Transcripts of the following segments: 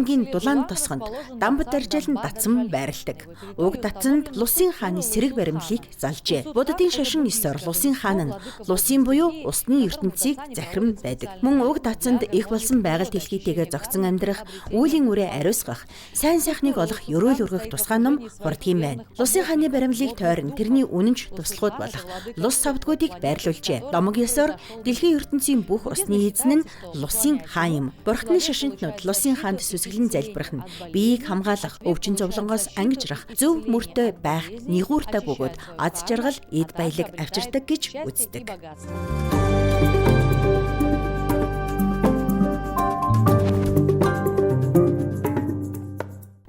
аймгийн Дулаан тосгонд Дамбадаржаалан датсан байрладаг. Уг датсанд Лусын хааны сэрэг баримлалыг залжээ. Буддын шашин ёсоор Лусын хаан нь лусын буюу усны ертөнцийг захиран байдаг. Мөн уг датсанд их болсон байгаль дэлхийтэйгээ зохицон амьдрах, үйлийн үрээ ариусгах, сайн сайхныг олох ёроол өргөх тусгай ном хурдгийн байна. Лусын хааны баримлалыг тойрон тэрний үнэнч туслахуд болох лус савдгуудыг байрлуулжээ. Домог ёсоор дэлхийн ертөнцийн бүх усны эзэн нь Лусын хаан юм. Бурхны шашинтнууд Лусын хаанд сүсгэлэн залбирах нь биеийг хамгаалах, өвчин зовлонгоос ангижрах, зөв мөртэй байх нэгууртай бөгөөд аз жаргал, эд баялаг авчирдаг гэж үздэг.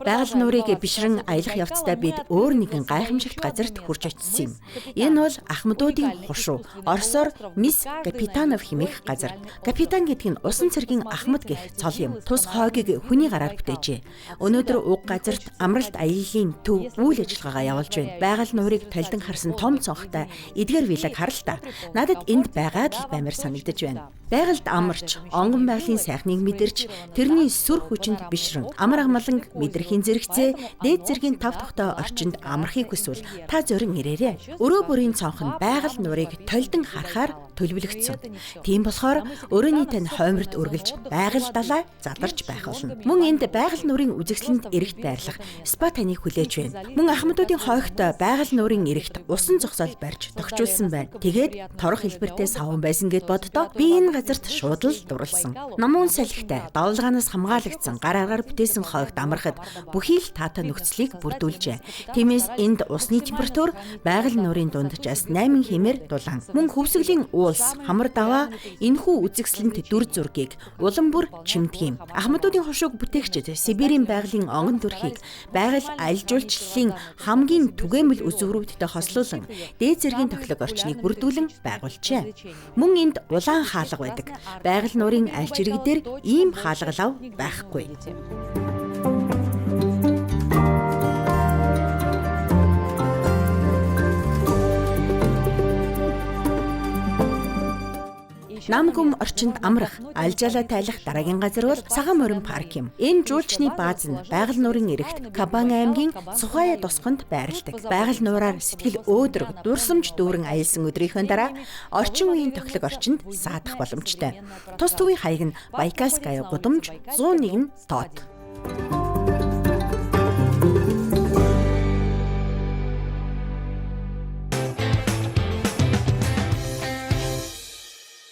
Байгаль нуурыг бишрэн аялах явцдаа бид өөр нэгэн гайхамшигт газарт хүрч очсон юм. Энэ бол Ахмадуудын хушуу, Оросоор Мисс Капитанов хэмээх газар. Капитан гэдэг нь усан цэргийн Ахмад гэх цол юм. Тус хойгийг хүний гараар бүтээжээ. Өнөөдөр уг газарт амралт аяллаа төв үйл ажиллагаагаа явуулж байна. Байгаль нуурыг толдон харсан том цонхтой эдгээр виллаг харалтаа. Надад энд байгаад л баймар санагдаж байна. Байгальд амарч, онгон байгалийн сайхныг мэдэрч, тэрний сүр хүчинд бишрэн, амар амгалан мэдрэхийн зэрэгцээ дээд зэргийн тав тухтай орчинд амрахыг хүсвэл та зорин ирээрэй. Өрөө бүрийн цонх нь байгаль нуурыг толдон харахаар төлөвлөгдсөн. Тийм болохоор өрөөний тань хойморд үргэлж байгаль далай задарч байх болно. Мөн энд байгаль нуурын үзэсгэлэнд эрэгт байрлах спа таныг хүлээж байна. Мөн Ахмадуудын хойгт байгаль нуурын эрэгт усан зогсоол барьж тохижуулсан байна. Тэгээд торох хэлбэртэй саван байсан гэд боддоо би энэ газарт шууд л дурлсан. Намуун салхитай давлгаанаас хамгаалагдсан гар аргаар бүтээсэн хойгт амрахад бүхий л таатай нөхцөлийг бүрдүүлжээ. Тиймээс энд усны температур байгаль нуурын дунджаас 8 хэмээр дулаан. Мөн хөвсгөлийн уулс, хамар даваа энэхүү үзэсгэлэнт дүр зургийг улам бүр чимдэг юм. Ахмадуудын хушууг бүтээгчид Сибирийн байгалийн онгон төрхийг байгаль аялал жуулчлалын хамгийн түгээмэл үзүүрүүдтэй хослуулан дээд зэргийн тохилог орчныг бүрдүүлэн байгуулжээ. Мөн энд улаан хаалга байдаг. Байгаль нуурын аль ч ирэг дээр ийм хаалгалав байхгүй. Намгүм орчинд амрах, алжаалаа тайлах дараагийн газар бол Саган морин парк юм. Энэ жуулчны бааз нь байгаль нуурын эрэгт Кабан аймгийн Сухая тосгонд байрладаг. Байгаль нуураар сэтгэл өөдрөг, дурсамж дүүрэн аялсан өдрийнхөө дараа орчин үеийн тохилог орчинд саадах боломжтой. Тус төвийн хаяг нь Байкальская гудамж 101 тоод.